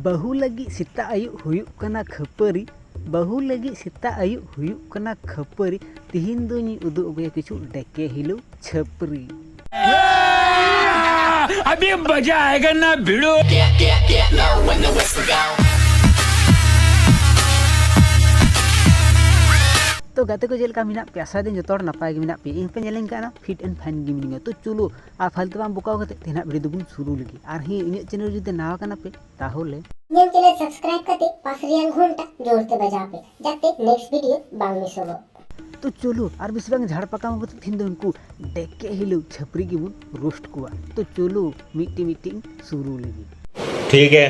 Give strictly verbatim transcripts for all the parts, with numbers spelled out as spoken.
ᱵᱟᱹᱦᱩ ᱞᱟᱹᱜᱤᱫ ᱥᱮᱛᱟᱜ ᱟᱹᱭᱩᱵ ᱦᱩᱭᱩᱜ ᱠᱟᱱᱟ ᱠᱷᱟᱹᱯᱟᱹᱨᱤ᱾ ᱵᱟᱹᱦᱩ ᱞᱟᱹᱜᱤᱫ ᱥᱮᱛᱟᱜ ᱟᱹᱭᱩᱵ ᱦᱩᱭᱩᱜ ᱠᱟᱱᱟ ᱠᱷᱟᱹᱯᱟᱹᱨᱤ᱾ ᱛᱤᱦᱤᱧ ᱫᱚᱧ ᱩᱫᱩᱜ ᱟᱹᱜᱩᱭᱟ ᱠᱤᱪᱷᱩ ᱰᱮᱠᱮ ᱦᱤᱞᱟᱹᱣ ᱪᱷᱟᱹᱯᱨᱤ᱾ ᱟᱵᱷᱤ ᱢᱟᱡᱟ ᱟᱭᱮᱜᱟ ᱱᱟ ᱵᱷᱤᱲᱳ᱾ ᱛᱚ ᱜᱟᱛᱮ ᱠᱚ, ᱪᱮᱫ ᱞᱮᱠᱟ ᱢᱮᱱᱟᱜ ᱯᱮᱭᱟ? ᱟᱥᱟᱭ ᱫᱟᱹᱧ ᱡᱚᱛᱚ ᱦᱚᱲ ᱱᱟᱯᱟᱭ ᱜᱮ ᱢᱮᱱᱟᱜ ᱯᱮᱭᱟ᱾ ᱤᱧ ᱯᱮ ᱧᱮᱞᱤᱧ ᱠᱟᱱᱟ, fit and fine ᱜᱮ ᱢᱤᱱᱟᱹᱧᱟ᱾ ᱛᱚ ᱪᱚᱞᱚ, ᱟᱨ ᱯᱷᱟᱞᱛᱩ ᱵᱟᱝ ᱵᱚᱠᱟᱣ ᱠᱟᱛᱮ ᱛᱮᱦᱮᱧᱟᱜ ᱵᱷᱤᱰᱤᱭᱳ ᱫᱚᱵᱚᱱ ᱥᱩᱨᱩ ᱞᱮᱜᱮ᱾ ᱟᱨ ᱦᱮᱸ, ᱤᱧᱟᱹᱜ ᱪᱮᱱᱮᱞ ᱡᱩᱫᱤ ᱱᱟᱣᱟ ᱠᱟᱱᱟ ᱯᱮ, ᱛᱟᱦᱚᱞᱮ ᱤᱧᱟᱹᱜ ᱪᱮᱱᱮᱞ ᱥᱟᱵᱥᱠᱨᱟᱭᱤᱵ ᱠᱟᱛᱮ ᱯᱟᱥ ᱨᱮᱭᱟᱜ ᱜᱷᱚᱱᱴᱟ ᱡᱳᱨ ᱛᱮ ᱵᱟᱡᱟᱣ ᱯᱮ, ᱡᱟᱛᱮ ᱱᱮᱠᱥᱴ ᱵᱷᱤᱰᱤᱭᱳ ᱵᱟᱝ ᱢᱤᱥᱚᱜᱚᱜ᱾ ᱛᱚ ᱪᱚᱞᱚ, ᱟᱨ ᱵᱮᱥᱤ ᱵᱟᱝ ᱡᱷᱟᱲ ᱯᱟᱠᱟᱢ ᱠᱟᱛᱮ ᱛᱮᱦᱮᱧ ᱫᱚ ᱩᱱᱠᱩ ᱰᱮᱠᱮ ᱦᱤᱞᱟᱹᱣ ᱪᱷᱟᱹᱯᱨᱤ ᱜᱮᱵᱚᱱ ᱨᱳᱥᱴ ᱠᱚᱣᱟ᱾ ᱛᱚ ᱪᱚᱞᱚ, ᱢᱤᱫᱴᱤᱡ ᱢᱤᱫᱴᱤᱡ ᱥᱩᱨᱩ ᱞᱮᱜᱮ᱾ ᱴᱷᱤᱠ ᱜᱮ᱾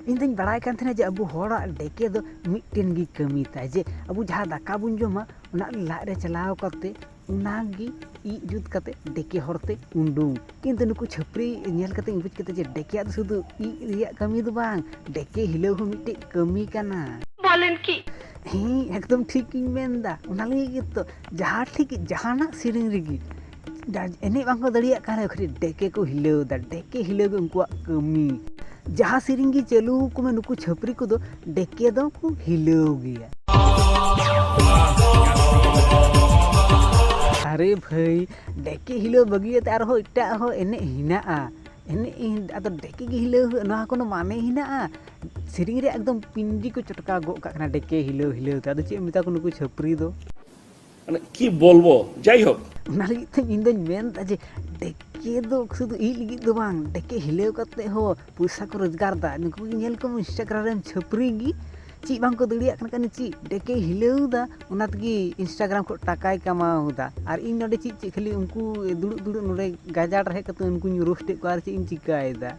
ᱤᱧ ᱫᱚᱧ ᱵᱟᱲᱟᱭ ᱠᱟᱱ ᱛᱟᱦᱮᱱᱟ ᱡᱮ ᱟᱵᱚ ᱦᱚᱲᱟᱜ ᱰᱮᱠᱮ ᱫᱚ ᱢᱤᱫᱴᱮᱱ ᱜᱮ ᱠᱟᱹᱢᱤ ᱛᱟᱭ, ᱡᱮ ᱟᱵᱚ ᱡᱟᱦᱟᱸ ᱫᱟᱠᱟ ᱵᱚᱱ ᱡᱚᱢᱟ, ᱚᱱᱟ ᱞᱟᱡ ᱨᱮ ᱪᱟᱞᱟᱣ ᱠᱟᱛᱮ ᱚᱱᱟᱜᱮ ᱤᱡ ᱡᱩᱛ ᱠᱟᱛᱮ ᱰᱮᱠᱮ ᱦᱚᱲᱛᱮ ᱩᱰᱩᱝ᱾ ᱠᱤᱱᱛᱩ ᱱᱩᱠᱩ ᱪᱷᱟᱹᱯᱨᱤ ᱧᱮᱞ ᱠᱟᱛᱮ ᱤᱧ ᱵᱩᱡᱽ ᱠᱮᱫᱟ ᱡᱮ ᱰᱮᱠᱮᱭᱟᱜ ᱫᱚ ᱥᱩᱫᱷᱩ ᱤᱡ ᱨᱮᱭᱟᱜ ᱠᱟᱹᱢᱤ ᱫᱚ ᱵᱟᱝ, ᱰᱮᱠᱮ ᱦᱤᱞᱟᱹᱣ ᱦᱚᱸ ᱢᱤᱫᱴᱮᱡ ᱠᱟᱹᱢᱤ ᱠᱟᱱᱟ᱾ ᱵᱚᱞᱮᱱ ᱠᱤ? ᱦᱮᱸ, ᱮᱠᱫᱚᱢ ᱴᱷᱤᱠ ᱤᱧ ᱢᱮᱱᱫᱟ᱾ ᱚᱱᱟ ᱞᱟᱹᱜᱤᱫ ᱜᱮᱛᱚ ᱡᱟᱦᱟᱸ ᱴᱷᱮᱡ ᱜᱮ, ᱡᱟᱦᱟᱱᱟᱜ ᱥᱮᱨᱮᱧ ᱨᱮᱜᱮ, ᱡᱟ-, ᱮᱱᱮᱡ ᱵᱟᱝ ᱠᱚ ᱫᱟᱲᱮᱭᱟᱜ ᱠᱟᱱ ᱨᱮᱦᱚᱸ ᱠᱷᱟᱹᱞᱤ ᱰᱮᱠᱮ ᱠᱚ ᱦᱤᱞᱟᱹᱣ ᱮᱫᱟ, ᱰᱮᱠᱮ ᱦᱤᱞᱟᱹᱣ ᱜᱮ ᱩᱱᱠᱩᱣᱟᱜ ᱠᱟᱹᱢᱤ᱾ ᱡᱟᱦᱟᱸ ᱥᱮᱨᱮᱧ ᱜᱮ ᱪᱟᱹᱞᱩ ᱟᱠᱚ ᱢᱮ, ᱱᱩᱠᱩ ᱪᱷᱟᱹᱯᱨᱤ ᱠᱚᱫᱚ ᱰᱮᱠᱮ ᱫᱚ ᱠᱚ ᱦᱤᱞᱟᱹᱣ ᱜᱮᱭᱟ᱾ ᱟᱨᱮ ᱵᱷᱟᱹᱭ, ᱰᱮᱠᱮ ᱦᱤᱞᱟᱹᱣ ᱵᱟᱹᱜᱤᱭᱟᱛᱮ ᱟᱨᱦᱚᱸ ᱮᱴᱟᱜ ᱦᱚᱸ ᱮᱱᱮᱡ ᱦᱮᱱᱟᱜᱼᱟ᱾ ᱮᱱᱮᱡ ᱤᱧ, ᱟᱫᱚ ᱰᱮᱠᱮ ᱜᱮ ᱦᱤᱞᱟᱹᱣ ᱦᱩᱭᱩᱜᱼᱟ, ᱱᱚᱣᱟ ᱠᱳᱱᱳ ᱢᱟᱱᱮ ᱦᱮᱱᱟᱜᱼᱟ? ᱥᱮᱨᱮᱧ ᱨᱮ ᱮᱠᱫᱚᱢ ᱯᱤᱱᱰᱤ ᱠᱚ ᱪᱚᱴᱠᱟ ᱜᱚᱜ ᱠᱟᱜ ᱠᱟᱱᱟ ᱰᱮᱠᱮ ᱦᱤᱞᱟᱹᱣ ᱦᱤᱞᱟᱹᱣ ᱛᱮ᱾ ᱟᱫᱚ ᱪᱮᱫ ᱮᱢ ᱢᱮᱛᱟ ᱠᱚ ᱱᱩᱠᱩ ᱪᱷᱟᱹᱯᱨᱤ ᱫᱚ? ᱢᱟᱱᱮ, ᱠᱤ ᱵᱚᱞᱵᱚ, ᱡᱟᱭ ᱦᱳᱠ᱾ ᱚᱱᱟ ᱞᱟᱹᱜᱤᱫ ᱛᱮ ᱤᱧ ᱫᱚᱧ ᱢᱮᱱ ᱮᱫᱟ ᱡᱮ ᱰᱮᱠᱮ ᱫᱚ ᱥᱩᱫᱷᱩ ᱤᱡ ᱞᱟᱹᱜᱤᱫ ᱫᱚ ᱵᱟᱝ, ᱰᱮᱠᱮ ᱦᱤᱞᱟᱹᱣ ᱠᱟᱛᱮ ᱦᱚᱸ ᱯᱚᱭᱥᱟ ᱠᱚ ᱨᱳᱡᱽᱜᱟᱨ ᱮᱫᱟ᱾ ᱱᱩᱠᱩ ᱜᱮ ᱧᱮᱞ ᱠᱚᱢ, Instagram ᱨᱮᱱ ᱪᱷᱟᱹᱯᱨᱤ ᱜᱮ ᱪᱮᱫ ᱵᱟᱝ ᱠᱚ ᱫᱟᱲᱮᱭᱟᱜ ᱠᱟᱱᱟ, ᱠᱟᱱᱟ ᱪᱮᱫ, ᱰᱮᱠᱮ ᱦᱤᱞᱟᱹᱣ ᱮᱫᱟ, ᱚᱱᱟ ᱛᱮᱜᱮ Instagram ᱠᱷᱚᱱ ᱴᱟᱠᱟᱭ ᱠᱟᱢᱟᱣ ᱮᱫᱟ᱾ ᱟᱨ ᱤᱧ ᱱᱚᱰᱮ ᱪᱮᱫ, ᱪᱮᱫ ᱠᱷᱟᱹᱞᱤ ᱩᱱᱠᱩ ᱫᱩᱲᱩᱵ ᱫᱩᱲᱩᱵ ᱱᱚᱰᱮ ᱜᱟᱡᱟᱲ ᱨᱮ ᱦᱮᱡ ᱠᱟᱛᱮ ᱩᱱᱠᱩᱧ ᱨᱳᱥᱴ ᱮᱫ ᱠᱚᱣᱟ, ᱟᱨ ᱪᱮᱫ ᱤᱧ ᱪᱤᱠᱟᱹᱭᱮᱫᱟ?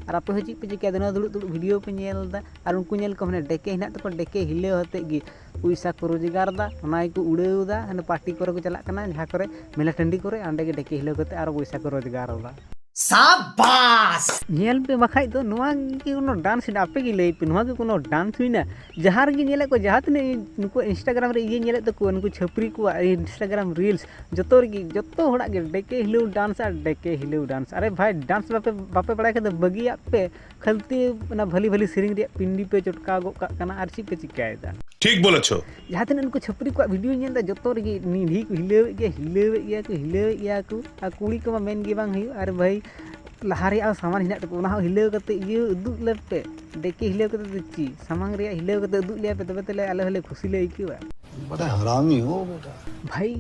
ᱟᱨ ᱟᱯᱮ ᱦᱚᱸ ᱪᱮᱫ ᱯᱮ ᱪᱤᱠᱟᱹᱭᱮᱫᱟ? ᱱᱚᱣᱟ ᱫᱩᱲᱩᱵ ᱫᱩᱲᱩᱵ ᱵᱷᱤᱰᱤᱭᱳ ᱯᱮ ᱧᱮᱞ ᱮᱫᱟ, ᱟᱨ ᱩᱱᱠᱩ ᱧᱮᱞ ᱠᱚᱢ, ᱦᱟᱱᱮ ᱰᱮᱠᱮ ᱦᱮᱱᱟᱜ ᱛᱟᱠᱚᱣᱟ, ᱰᱮᱠᱮ ᱦᱤᱞᱟᱹᱣ ᱟᱛᱮᱫ ᱜᱮ ᱯᱚᱭᱥᱟ ᱠᱚ ᱨᱳᱡᱽᱜᱟᱨ ᱮᱫᱟ, ᱚᱱᱟ ᱜᱮᱠᱚ ᱩᱲᱟᱹᱣ ᱮᱫᱟ᱾ ᱦᱟᱱᱮ ᱯᱟᱨᱴᱤ ᱠᱚᱨᱮ ᱠᱚ ᱪᱟᱞᱟᱜ ᱠᱟᱱᱟ, ᱡᱟᱦᱟᱸ ᱠᱚᱨᱮ ᱢᱮᱞᱟ ᱴᱟᱺᱰᱤ ᱠᱚᱨᱮ, ᱚᱸᱰᱮ ᱜᱮ ᱰᱮᱠᱮ ᱦᱤᱞᱟᱹᱣ ᱠᱟᱛᱮᱫ ᱟᱨᱚ ᱯᱚᱭᱥᱟ ᱠᱚ ᱨᱳᱡᱽᱜᱟᱨ ᱮᱫᱟ᱾ ᱥᱟᱵᱟᱥ! ᱧᱮᱞ ᱯᱮ ᱵᱟᱠᱷᱟᱡ ᱫᱚ, ᱱᱚᱣᱟ ᱜᱮ ᱠᱳᱱᱳ ᱰᱟᱱᱥ ᱦᱩᱭᱱᱟ? ᱟᱯᱮ ᱜᱮ ᱞᱟᱹᱭ ᱯᱮ, ᱱᱚᱣᱟ ᱜᱮ ᱠᱳᱱᱳ ᱰᱟᱱᱥ ᱦᱩᱭᱱᱟ? ᱡᱟᱦᱟᱸ ᱨᱮᱜᱮ ᱧᱮᱞᱮᱫ ᱠᱚ, ᱡᱟᱦᱟᱸ ᱛᱤᱱᱟᱹᱜ ᱱᱩᱠᱩ ᱤᱱᱥᱴᱟᱜᱨᱟᱢ ᱨᱮ ᱤᱭᱟᱹ ᱧᱮᱞᱮᱫ ᱛᱟᱠᱚᱣᱟ, ᱱᱩᱠᱩ ᱪᱷᱟᱹᱯᱨᱤ ᱠᱚᱣᱟᱜ ᱤᱱᱥᱴᱟᱜᱨᱟᱢ ᱨᱤᱞᱥ, ᱡᱚᱛᱚ ᱨᱮᱜᱮ, ᱡᱚᱛᱚ ᱦᱚᱲᱟᱜ ᱜᱮ ᱰᱮᱠᱮ ᱦᱤᱞᱟᱹᱣ ᱰᱟᱱᱥ ᱟᱨ ᱰᱮᱠᱮ ᱦᱤᱞᱟᱹᱣ ᱰᱟᱱᱥ᱾ ᱟᱨᱮ ᱵᱷᱟᱭ, ᱰᱟᱱᱥ ᱵᱟᱯᱮ, ᱵᱟᱯᱮ ᱵᱟᱲᱟᱭ ᱠᱷᱟᱡ ᱫᱚ ᱵᱟᱹᱜᱤᱭᱟᱜ ᱯᱮ, ᱠᱷᱟᱹᱞᱛᱤ ᱚᱱᱟ ᱵᱷᱟᱹᱞᱤ ᱵᱷᱟᱹᱞᱤ ᱥᱮᱨᱮᱧ ᱨᱮᱭᱟᱜ ᱯᱤᱱᱰᱤ ᱯᱮ ᱪᱚᱴᱠᱟᱣ ᱜᱚᱫ ᱠᱟᱜ ᱠᱟᱱᱟ, ᱟᱨ ᱪᱮᱫ ᱯᱮ ᱪᱤᱠᱟᱹᱭᱮᱫᱟ? ᱴᱷᱤᱠ ᱵᱚᱞᱮᱪᱷᱚ᱾ ᱡᱟᱦᱟᱸ ᱛᱤᱱᱟᱹᱜ ᱱᱩᱠᱩ ᱪᱷᱟᱹᱯᱨᱤ ᱠᱚᱣᱟᱜ ᱵᱷᱤᱰᱤᱭᱳᱧ ᱧᱮᱞ ᱮᱫᱟ, ᱡᱚᱛᱚ ᱨᱮᱜᱮ ᱱᱤᱰᱷᱤ ᱠᱚ ᱦᱤᱞᱟᱹᱣᱮᱫ ᱜᱮᱭᱟ, ᱦᱤᱞᱟᱹᱣᱮᱫ ᱜᱮᱭᱟ ᱠᱚ, ᱦᱤᱞᱟᱹᱣᱮᱫ ᱜᱮᱭᱟ ᱠᱚ᱾ ᱟᱨ ᱠᱩᱲᱤ ᱠᱚᱢᱟ ᱢᱮᱱ ᱜᱮ ᱵᱟᱝ ᱦᱩᱭᱩᱜ᱾ ᱟᱨ ᱵᱷᱟᱹᱭ, ᱞᱟᱦᱟ ᱨᱮᱭᱟᱜ ᱦᱚᱸ ᱥᱟᱢᱟᱱ ᱦᱮᱱᱟᱜ ᱛᱟᱠᱚ, ᱚᱱᱟ ᱦᱚᱸ ᱦᱤᱞᱟᱹᱣ ᱠᱟᱛᱮ ᱤᱭᱟᱹ ᱩᱫᱩᱜ ᱞᱮᱯᱮ᱾ ᱰᱮᱠᱮ ᱦᱤᱞᱟᱹᱣ ᱠᱟᱛᱮ ᱫᱚ ᱪᱮᱫ? ᱥᱟᱢᱟᱝ ᱨᱮᱭᱟᱜ ᱦᱤᱞᱟᱹᱣ ᱠᱟᱛᱮ ᱩᱫᱩᱜ ᱞᱮᱭᱟ ᱯᱮ, ᱛᱚᱵᱮ ᱛᱟᱦᱞᱮ ᱟᱞᱮ ᱦᱚᱸᱞᱮ ᱠᱷᱩᱥᱤ ᱞᱮ ᱟᱹᱭᱠᱟᱹᱣᱟ᱾ ᱵᱟᱰᱟ ᱦᱟᱨᱟᱢᱤ ᱦᱳ ᱵᱮᱴᱟ᱾ ᱵᱷᱟᱹᱭ,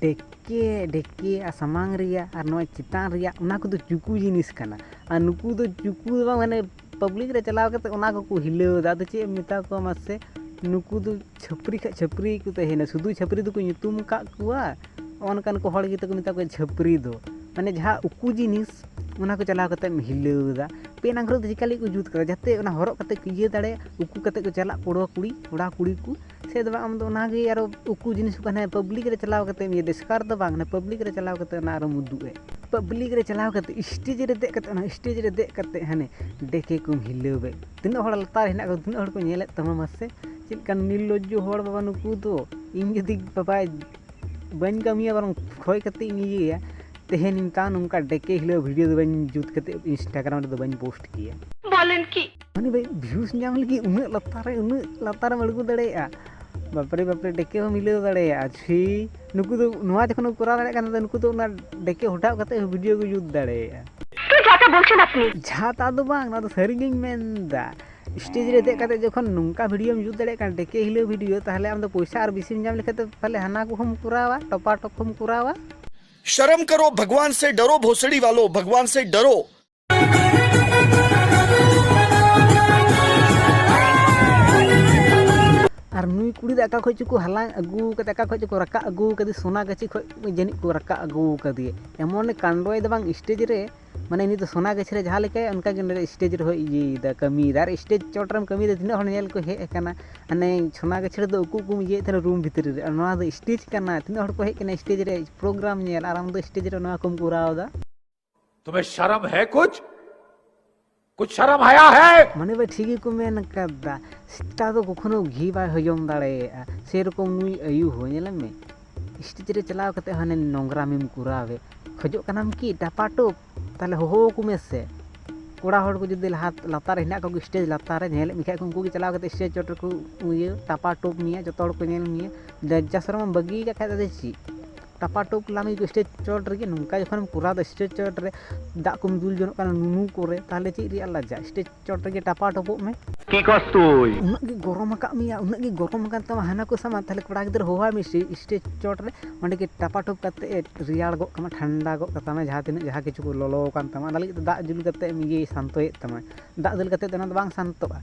ᱰᱮᱠᱮ, ᱰᱮᱠᱮ ᱟᱨ ᱥᱟᱢᱟᱝ ᱨᱮᱭᱟᱜ ᱟᱨ ᱱᱚᱣᱟ ᱪᱮᱛᱟᱱ ᱨᱮᱭᱟᱜ, ᱚᱱᱟ ᱠᱚᱫᱚ ᱪᱩᱠᱩ ᱡᱤᱱᱤᱥ ᱠᱟᱱᱟ᱾ ᱟᱨ ᱱᱩᱠᱩ ᱫᱚ ᱪᱩᱠᱩ ᱫᱚ ᱵᱟᱝ, ᱢᱟᱱᱮ ᱯᱟᱵᱽᱞᱤᱠ ᱨᱮ ᱪᱟᱞᱟᱣ ᱠᱟᱛᱮ ᱚᱱᱟ ᱠᱚᱠᱚ ᱦᱤᱞᱟᱹᱣ ᱮᱫᱟ᱾ ᱟᱫᱚ ᱪᱮᱫ ᱮᱢ ᱢᱮᱛᱟ ᱠᱚᱣᱟ ᱢᱟᱥᱮ? ᱱᱩᱠᱩ ᱫᱚ ᱪᱷᱟᱹᱯᱨᱤ ᱠᱷᱟᱡ ᱪᱷᱟᱹᱯᱨᱤ ᱜᱮᱠᱚ ᱛᱟᱦᱮᱱᱟ, ᱥᱩᱫᱷᱩ ᱪᱷᱟᱹᱯᱨᱤ ᱫᱚᱠᱚ ᱧᱩᱛᱩᱢ ᱟᱠᱟᱫ ᱠᱚᱣᱟ᱾ ᱚᱱᱠᱟᱱ ᱠᱚ ᱦᱚᱲ ᱜᱮᱛᱚ ᱠᱚ ᱢᱮᱛᱟ ᱠᱚᱣᱟ ᱪᱷᱟᱹᱯᱨᱤ ᱫᱚ, ᱢᱟᱱᱮ ᱡᱟᱦᱟᱸ ᱩᱠᱩ ᱡᱤᱱᱤᱥ, ᱚᱱᱟ ᱠᱚ ᱪᱟᱞᱟᱣ ᱠᱟᱛᱮ ᱮᱢ ᱦᱤᱞᱟᱹᱣ ᱮᱫᱟ᱾ ᱯᱮᱱ ᱟᱝᱨᱚᱵ ᱫᱚ ᱪᱤᱠᱟ ᱞᱟᱹᱜᱤᱫ ᱠᱚ ᱡᱩᱛ ᱠᱟᱫᱟ? ᱡᱟᱛᱮ ᱚᱱᱟ ᱦᱚᱨᱚᱜ ᱠᱟᱛᱮ ᱠᱚ ᱤᱭᱟᱹ ᱫᱟᱲᱮᱭᱟᱜ, ᱩᱠᱩ ᱠᱟᱛᱮ ᱠᱚ ᱪᱟᱞᱟᱜ ᱠᱚᱲᱟ ᱠᱩᱲᱤ, ᱠᱚᱲᱟ ᱠᱩᱲᱤ ᱠᱚ᱾ ᱥᱮ ᱫᱚ ᱵᱟᱝ, ᱟᱢ ᱫᱚ ᱚᱱᱟ ᱜᱮ ᱟᱨᱚ ᱩᱠᱩ ᱡᱤᱱᱤᱥ ᱠᱚ ᱦᱟᱱᱮ ᱯᱟᱵᱽᱞᱤᱠ ᱨᱮ ᱪᱟᱞᱟᱣ ᱠᱟᱛᱮ ᱮᱢ ᱤᱭᱟᱹ ᱮᱥᱠᱟᱨ ᱫᱚ ᱵᱟᱝ, ᱦᱟᱱᱮ ᱯᱟᱵᱽᱞᱤᱠ ᱨᱮ ᱪᱟᱞᱟᱣ ᱠᱟᱛᱮ ᱚᱱᱟ ᱟᱨᱚᱢ ᱩᱫᱩᱜ ᱮᱫ᱾ ᱯᱟᱵᱽᱞᱤᱠ ᱨᱮ ᱪᱟᱞᱟᱣ ᱠᱟᱛᱮ, ᱥᱴᱮᱡᱽ ᱨᱮ ᱫᱮᱡ ᱠᱟᱛᱮ, ᱚᱱᱟ ᱥᱴᱮᱡᱽ ᱨᱮ ᱫᱮᱡ ᱠᱟᱛᱮ ᱦᱟᱱᱮ ᱰᱮᱠᱮ ᱠᱚᱢ ᱦᱤᱞᱟᱹᱣ ᱮᱫ᱾ ᱛᱤᱱᱟᱹᱜ ᱦᱚᱲ ᱞᱟᱛᱟᱨ ᱨᱮ ᱦᱮᱱᱟᱜ ᱠᱚᱣᱟ, ᱛᱤᱱᱟᱹᱜ ᱦᱚᱲ ᱠᱚ ᱧᱮᱞᱮᱫ ᱛᱟᱢᱟ ᱢᱟᱥᱮ? ᱪᱮᱫ ᱞᱮᱠᱟᱱ ᱱᱤᱨᱞᱚᱡᱽᱡᱚ ᱦᱚᱲ ᱵᱟᱵᱟ ᱱᱩᱠᱩ ᱫᱚ᱾ ᱤᱧ ᱡᱩᱫᱤ ᱵᱟᱵᱟ ᱵᱟᱹᱧ ᱠᱟᱹᱢᱤᱭᱟ, ᱵᱚᱨᱚᱝ ᱠᱷᱚᱭ ᱠᱟᱛᱮ ᱤᱧ ᱤᱭᱟᱹᱭᱟ, ᱛᱮᱦᱮᱧ ᱤᱧ ᱛᱟᱣ ᱱᱚᱝᱠᱟ ᱰᱮᱠᱮ ᱦᱤᱞᱟᱹᱣ ᱵᱷᱤᱰᱤᱭᱳ ᱫᱚ ᱵᱟᱹᱧ ᱡᱩᱛ ᱠᱟᱛᱮ ᱤᱱᱥᱴᱟᱜᱨᱟᱢ ᱨᱮᱫᱚ ᱵᱟᱹᱧ ᱯᱳᱥᱴ ᱠᱮᱭᱟ᱾ ᱵᱚᱞᱮᱱ ᱠᱤ? ᱢᱟᱱᱮ ᱵᱷᱟᱭ, ᱵᱷᱤᱭᱩᱥ ᱧᱟᱢ ᱞᱟᱹᱜᱤᱫ ᱩᱱᱟᱹᱜ ᱞᱟᱛᱟᱨ ᱨᱮ, ᱩᱱᱟᱹᱜ ᱞᱟᱛᱟᱨ ᱨᱮᱢ ᱟᱬᱜᱚ ᱫᱟᱲᱮᱭᱟᱜᱼᱟ? ᱵᱟᱯᱨᱮ, ᱵᱟᱯᱨᱮ, ᱰᱮᱠᱮ ᱦᱚᱸᱢ ᱦᱤᱞᱟᱹᱣ ᱫᱟᱲᱮᱭᱟᱜᱼᱟ᱾ ᱪᱷᱤ, ᱱᱩᱠᱩ ᱫᱚ ᱱᱚᱣᱟ ᱡᱚᱠᱷᱚᱱ ᱠᱚ ᱠᱚᱨᱟᱣ ᱫᱟᱲᱮᱭᱟᱜ ᱠᱟᱱᱟ, ᱱᱩᱠᱩ ᱫᱚ ᱚᱱᱟ ᱰᱮᱠᱮ ᱦᱚᱴᱟᱣ ᱠᱟᱛᱮ ᱦᱚᱸ ᱵᱷᱤᱰᱤᱭᱳ ᱠᱚ ᱡᱩᱛ ᱫᱟᱲᱮᱭᱟᱜᱼᱟ᱾ ᱛᱚ ᱡᱟᱦᱟᱸ ᱵᱚᱞᱪᱷᱮᱱ ᱟᱯᱱᱤ᱾ ᱡᱟᱦᱟᱸ ᱫᱚ ᱵᱟᱝ, ᱱᱚᱣᱟ ᱫᱚ ᱥᱟᱹᱨᱤ ᱜᱤᱧ ᱢᱮᱱᱫᱟ᱾ ᱥᱴᱮᱡᱽ ᱨᱮ ᱫᱮᱡ ᱠᱟᱛᱮ ᱡᱚᱠᱷᱚᱱ ᱱᱚᱝᱠᱟ ᱵᱷᱤᱰᱤᱭᱳᱢ ᱡᱩᱛ ᱫᱟᱲᱮᱭᱟᱜ ᱠᱟᱱᱟ, ᱰᱮᱠᱮ ᱦᱤᱞᱟᱹᱣ ᱵᱷᱤᱰᱤᱭᱳ, ᱛᱟᱦᱞᱮ ᱟᱢ ᱫᱚ ᱯᱚᱭᱥᱟ ᱟᱨ ᱵᱮᱥᱤᱢ ᱧᱟᱢ ᱞᱮᱠᱷᱟᱡ ᱫᱚ ᱯᱟᱞᱮ ᱦᱟᱱᱟ ᱠᱚᱦᱚᱸᱢ ᱠᱚᱨᱟᱣᱟ, ᱴᱚᱯᱟ ᱴᱚᱯ ᱦᱚᱸᱢ ᱠᱚᱨᱟᱣᱟ᱾ शर्म करो, भगवान से डरो, भोसड़ी वालों, भगवान से डरो। ᱟᱨ ᱱᱩᱭ ᱠᱩᱲᱤ ᱫᱚ ᱚᱠᱟ ᱠᱷᱚᱡ ᱪᱚᱠᱚ ᱦᱟᱞᱟᱝ ᱟᱹᱜᱩ ᱠᱟᱫᱮ, ᱚᱠᱟ ᱠᱷᱚᱡ ᱪᱚᱠᱚ ᱨᱟᱠᱟᱵ ᱟᱹᱜᱩ ᱠᱟᱫᱮ, ᱥᱚᱱᱟ ᱜᱟᱹᱪᱷᱤ ᱠᱷᱚᱡ ᱡᱟᱹᱱᱤᱡ ᱠᱚ ᱨᱟᱠᱟᱵ ᱟᱹᱜᱩ ᱠᱟᱫᱮᱭᱟ᱾ ᱮᱢᱚᱱᱮ ᱠᱟᱱᱰᱚᱭ ᱫᱟ ᱵᱟᱝ, ᱥᱴᱮᱡᱽ ᱨᱮ, ᱢᱟᱱᱮ ᱩᱱᱤ ᱫᱚ ᱥᱚᱱᱟ ᱜᱟᱹᱪᱷᱤ ᱨᱮ ᱡᱟᱦᱟᱸ ᱞᱮᱠᱟᱭᱟ ᱚᱱᱠᱟ ᱜᱮ ᱱᱚᱰᱮ ᱥᱴᱮᱡᱽ ᱨᱮᱦᱚᱸᱭ ᱤᱭᱟᱹᱭᱮᱫᱟ, ᱠᱟᱹᱢᱤᱭᱮᱫᱟ᱾ ᱟᱨ ᱥᱴᱮᱡᱽ ᱪᱚᱴ ᱨᱮᱢ ᱠᱟᱹᱢᱤᱭᱮᱫᱟ, ᱛᱤᱱᱟᱹᱜ ᱦᱚᱲ ᱧᱮᱞ ᱠᱚ ᱦᱮᱡ ᱟᱠᱟᱱᱟ᱾ ᱦᱟᱱᱮ ᱥᱚᱱᱟ ᱜᱟᱹᱪᱷᱤ ᱨᱮᱫᱚ ᱩᱠᱩ ᱩᱠᱩᱢ ᱤᱭᱟᱹᱭᱮᱫ ᱛᱟᱦᱮᱱᱟ ᱨᱩᱢ ᱵᱷᱤᱛᱨᱤ ᱨᱮ, ᱟᱨ ᱱᱚᱣᱟ ᱫᱚ ᱥᱴᱮᱡᱽ ᱠᱟᱱᱟ᱾ ᱛᱤᱱᱟᱹᱜ ᱦᱚᱲ ᱠᱚ ᱦᱮᱡ ᱟᱠᱟᱱᱟ ᱥᱴᱮᱡᱽ ᱨᱮ ᱯᱨᱳᱜᱨᱟᱢ ᱧᱮᱞ, ᱟᱨ ᱟᱢ ᱫᱚ ᱥᱴᱮᱡᱽ ᱨᱮ ᱱᱚᱣᱟ ᱠᱚᱢ ᱠᱚᱨᱟᱣ ᱮᱫᱟ᱾ तुम्हें शर्म है कुछ? कुछ शर्म हया है? ᱢᱟᱱᱮ ᱵᱷᱟᱭ ᱴᱷᱤᱠ ᱜᱮᱠᱚ ᱢᱮᱱ ᱠᱟᱫᱟ, ᱥᱮᱛᱟ ᱫᱚ ᱠᱚᱠᱷᱚᱱᱳ ᱜᱷᱤ ᱵᱟᱭ ᱦᱚᱡᱚᱢ ᱫᱟᱲᱮᱭᱟᱜᱼᱟ᱾ ᱥᱮᱨᱚᱠᱚᱢ ᱱᱩᱭ ᱟᱭᱩ ᱦᱚᱸ ᱧᱮᱞᱮ ᱢᱮ, ᱥᱴᱮᱡᱽ ᱨᱮ ᱪᱟᱞᱟᱣ ᱠᱟᱛᱮ ᱦᱟᱱᱮ ᱱᱚᱝᱨᱟᱢᱤᱢ ᱠᱚᱨᱟᱣᱮ ᱠᱷᱚᱡᱚᱜ ᱠᱟᱱᱟᱢ ᱠᱤ? ᱴᱟᱯᱟᱴᱩᱯ᱾ ᱛᱟᱦᱞᱮ ᱦᱚᱦᱚ ᱟᱠᱚ ᱢᱮᱥᱮ᱾ ᱠᱚᱲᱟ ᱦᱚᱲ ᱠᱚ ᱡᱩᱫᱤ ᱞᱟᱦᱟ ᱞᱟᱛᱟᱨ ᱨᱮ ᱦᱮᱱᱟᱜ ᱠᱚᱜᱮ, ᱥᱴᱮᱡᱽ ᱞᱟᱛᱟᱨ ᱨᱮ ᱧᱮᱞᱮᱫ ᱢᱮ ᱠᱷᱟᱡ ᱠᱚ, ᱩᱱᱠᱩ ᱜᱮ ᱪᱟᱞᱟᱣ ᱠᱟᱛᱮ ᱥᱴᱮᱡᱽ ᱪᱚᱴ ᱨᱮᱠᱚ ᱤᱭᱟᱹ ᱴᱟᱯᱟᱴᱩᱯ ᱢᱮᱭᱟ, ᱡᱚᱛᱚ ᱦᱚᱲ ᱠᱚ ᱧᱮᱞ ᱢᱮᱭᱟ᱾ ᱞᱚᱡᱽᱡᱟ ᱥᱚᱨᱚᱢ ᱮᱢ ᱵᱟᱹᱜᱤ ᱠᱟᱜ ᱠᱷᱟᱡ ᱫᱚ ᱪᱮᱫ? ᱴᱟᱯᱟᱴᱩᱯ ᱞᱟᱢ ᱜᱮ ᱥᱴᱮᱡᱽ ᱪᱚᱴ ᱨᱮᱜᱮ ᱱᱚᱝᱠᱟ ᱡᱚᱠᱷᱚᱱᱮᱢ ᱠᱚᱨᱟᱣ ᱫᱟ ᱥᱴᱮᱡᱽ ᱪᱚᱴ ᱨᱮ, ᱫᱟᱜ ᱠᱚᱢ ᱫᱩᱞ ᱡᱚᱱᱚᱜ ᱠᱟᱱᱟ ᱱᱩᱱᱩ ᱠᱚᱨᱮ, ᱛᱟᱦᱞᱮ ᱪᱮᱫ ᱨᱮᱭᱟᱜ ᱞᱟᱡᱟ? ᱥᱴᱮᱡᱽ ᱪᱚᱴ ᱨᱮᱜᱮ ᱴᱟᱯᱟᱴᱚᱯᱚᱜ ᱢᱮ᱾ কি কস তুই? ᱩᱱᱟᱹᱜ ᱜᱮ ᱜᱚᱨᱚᱢ ᱟᱠᱟᱫ ᱢᱮᱭᱟ, ᱩᱱᱟᱹᱜ ᱜᱮ ᱜᱚᱨᱚᱢ ᱟᱠᱟᱱ ᱛᱟᱢᱟ, ᱦᱟᱱᱟ ᱠᱚ ᱥᱟᱢᱟᱝ, ᱛᱟᱦᱞᱮ ᱠᱚᱲᱟ ᱜᱤᱫᱽᱨᱟᱹ ᱦᱚᱦᱚᱣᱟᱭ ᱢᱮ ᱥᱴᱮ- ᱥᱴᱮᱡᱽ ᱪᱚᱴ ᱨᱮ, ᱚᱸᱰᱮ ᱜᱮ ᱴᱟᱯᱟᱴᱚᱯ ᱠᱟᱛᱮ ᱨᱮᱭᱟᱲ ᱜᱚᱜ ᱠᱟᱢᱟ, ᱴᱷᱟᱱᱰᱟ ᱜᱚᱜ ᱠᱟᱛᱟᱢᱟ, ᱡᱟᱦᱟᱸ ᱛᱤᱱᱟᱹᱜ ᱡᱟᱦᱟᱸ ᱠᱤᱪᱷᱩ ᱠᱚ ᱞᱚᱞᱚ ᱟᱠᱟᱱ ᱛᱟᱢᱟ, ᱚᱱᱟ ᱞᱟᱹᱜᱤᱫ ᱛᱮ ᱫᱟᱜ ᱫᱩᱞ ᱠᱟᱛᱮ ᱮᱢ ᱤᱭᱟᱹ ᱥᱟᱱᱛᱚᱭᱮᱫ ᱛᱟᱢᱟ᱾ ᱫᱟᱜ ᱫᱩᱞ ᱠᱟᱛᱮ ᱫᱚ ᱚᱱᱟ ᱫᱚ ᱵᱟᱝ ᱥᱟᱱᱛᱚᱜᱼᱟ,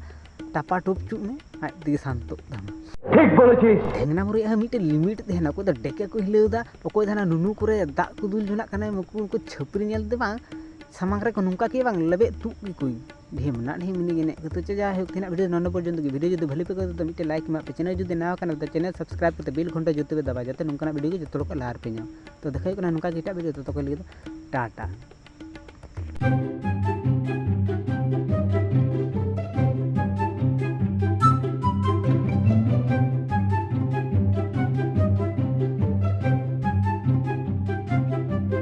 ᱴᱟᱯᱟᱴᱩᱯ ᱪᱩᱜ ᱢᱮ, ᱟᱡ ᱛᱮᱜᱮ ᱥᱟᱱᱛᱚᱜ ᱛᱟᱢᱟ᱾ ঠিক বলেছিস। ᱰᱷᱮᱝᱱᱟ ᱢᱩᱨᱤ ᱦᱚᱸ ᱢᱤᱫᱴᱮᱱ ᱞᱤᱢᱤᱴ ᱛᱟᱦᱮᱱᱟ᱾ ᱚᱠᱚᱭ ᱫᱚ ᱰᱮᱠᱮ ᱠᱚ ᱦᱤᱞᱟᱹᱣ ᱮᱫᱟ, ᱚᱠᱚᱭ ᱫᱚ ᱦᱟᱱᱟ ᱱᱩᱱᱩ ᱠᱚᱨᱮ ᱫᱟᱜ ᱠᱚ ᱫᱩᱞ ᱡᱚᱱᱟᱜ ᱠᱟᱱᱟ, ᱩᱱᱠᱩ ᱩᱱᱠᱩ ᱪᱷᱟᱹᱯᱨᱤ ᱧᱮᱞ ᱛᱮ ᱵᱟᱝ, ᱥᱟᱢᱟᱝ ᱨᱮᱠᱚ ᱱᱚᱝᱠᱟ ᱠᱤ ᱵᱟᱝ ᱞᱮᱵᱮᱫ ᱛᱩᱜ ᱜᱮᱠᱚ ᱰᱷᱮᱢᱱᱟ ᱰᱷᱮᱢᱱᱤ ᱮᱱᱮᱡ ᱠᱚ᱾ ᱛᱚ ᱪᱮᱫ ᱡᱟᱭᱦᱳᱠ, ᱛᱮᱦᱮᱧᱟᱜ ᱵᱷᱤᱰᱤᱭᱳ ᱱᱚᱰᱮ ᱯᱚᱨᱡᱚᱱᱛᱚ ᱜᱮ᱾ ᱵᱷᱤᱰᱤᱭᱳ ᱡᱩᱫᱤ ᱵᱷᱟᱹᱞᱤ ᱯᱮ ᱟᱹᱭᱠᱟᱹᱣ ᱫᱟ, ᱢᱤᱫᱴᱮᱱ ᱞᱟᱭᱤᱠ ᱮᱢᱟᱜ ᱯᱮ, ᱪᱮᱱᱮᱞ ᱡᱩᱫᱤ ᱱᱟᱣᱟ ᱠᱟᱱᱟ ᱛᱚ ᱪᱮᱱᱮᱞ ᱥᱟᱵᱥᱠᱨᱟᱭᱤᱵ ᱠᱟᱛᱮ ᱵᱮᱞ ᱜᱷᱚᱱᱴᱟ ᱡᱩᱛ ᱯᱮ ᱫᱟᱵᱟ, ᱡᱟᱛᱮ ᱱᱚᱝᱠᱟᱱᱟᱜ ᱵᱷᱤᱰᱤᱭᱳ ᱜᱮ ᱡᱚᱛᱚ ᱦᱚᱲ ᱠᱚ ᱞᱟᱦᱟ ᱨᱮᱯᱮ ᱧᱟᱢ᱾ ᱛᱚ ᱫᱮᱠᱷᱟ ᱦᱩᱭᱩᱜ ᱠᱟᱱᱟ ᱱᱚᱝᱠᱟ ᱜᱮ ᱮᱴᱟᱜ ᱵᱷᱤᱰᱤᱭᱳ, ᱛᱚᱛᱚ ᱠᱚ ᱞᱟᱹᱜᱤᱫ ᱫᱚ ᱴᱟᱴᱟ᱾